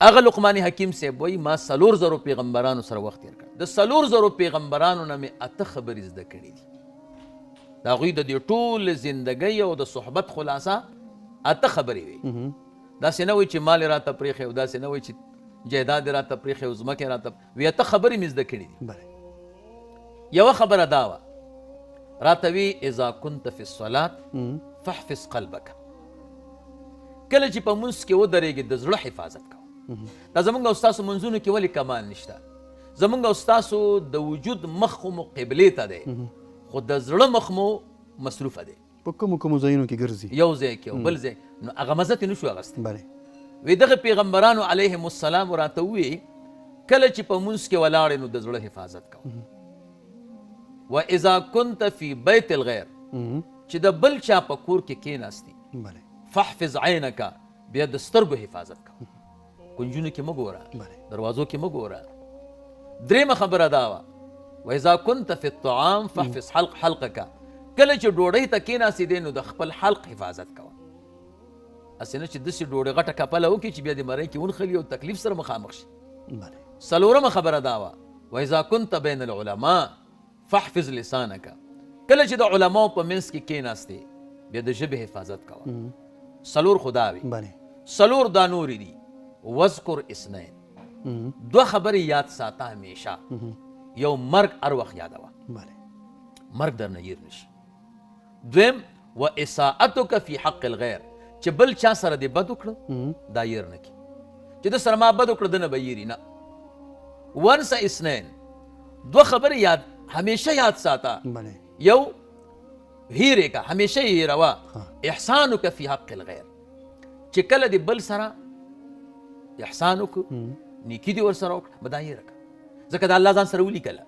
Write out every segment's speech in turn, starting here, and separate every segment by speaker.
Speaker 1: هغه لقمان حکیم صاحب وایي، ما 4000 پیغمبرانو سره وخت تېر کړ، د 4000 پیغمبرانو نه مې 8 خبرې زده کړې دي. د هغوی د دې ټول زندګۍ او د صحبت خلاصه 8 خبرې وې. داسې نه وایي چې مال یې راته پرېښی او داسې نه وایي چې جایداد یې راته پرېښی او ځمکه یې راته وي، 8 خبرې مې زده کړې دي. یوه خبره دا وه راته وی، اذا كنت في الصلاة فاحفظ قلبك، کله چې په مونځ کې ودرېږې د زړه حفاظت کوه. دا زمونږ او ستاسو مونځونو کې ولې کمال نشته؟ زمونږ او ستاسو د وجود مخ خو مو قبلې ته دی، خو د زړه مخ مو مصروفه دی،
Speaker 2: په کومو کومو ځایونو کې ګرځي،
Speaker 1: یو ځای کې او بل ځای، نو هغه مزه ترې نشو اخیستی. وی دغه پیغمبرانو علیهم السلام راته ووی، کله چې په مونځ کې ولاړې نو د زړه حفاظت کوه. و اذا كنت في بيت الغير، چې د بل چا په کور کې کېناستي، فاحفظ عینک، بیا د سترګو حفاظت کوه، کنجونو کې مه ګوره، دروازو کې مه ګوره. درېیمه خبره دا وه، واذا كنت في الطعام فاحفظ حلقك، کله چې ډوډۍ ته کېناستې دی نو د خپل حلق حفاظت کوه، هسې نه چې داسې ډوډۍ غټه کپله وکړي چې بیا دې مرۍ کې ونښلي او تکلیف سره مخامخ شي. څلورمه خبره دا وه، واذا كنت بین العلماء فاحفظ لسانك، کله چې د علماو په منځ کې کېناستې بیا د ژبې حفاظت کوه. څلور خو دا وي، څلور دا نورې دي. واذکر اثنین، دوه خبرې یاد ساته همیشه، یو مرګ هر وخت یادوه، مرګ درنه هېر نه شي. دویم و اساءتک فی حق الغیر، چې بل چا سره دې بد وکړو دا هېر نه کړي، چې ده سره ما بد وکړه ده نه به هېري نه. وانسه اثنین، دوه خبرې یاد همیشه یاد ساته، یو هېرې که همیشه یې هېروه، احسانک فی حق الغیر، چې کله دې بل سره احسان وکړو، نیکي دې ورسره وکړه، به دا هېره کړه، ځکه دا الله ځان سره ولیکله.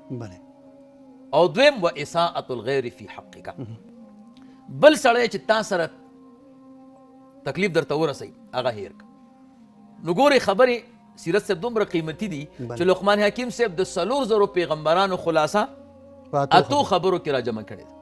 Speaker 1: او دویم و اساءة الغیر فی حقک، بل سړی چې تا سره تکلیف درته ورسوي هغه هېر کړه. نو ګورې خبرې سیرت صاحب دومره قیمتي دي چې لقمان حکیم صاحب د 4000 پیغمبرانو خلاصه 8 خبرو کې راجمع کړې ده.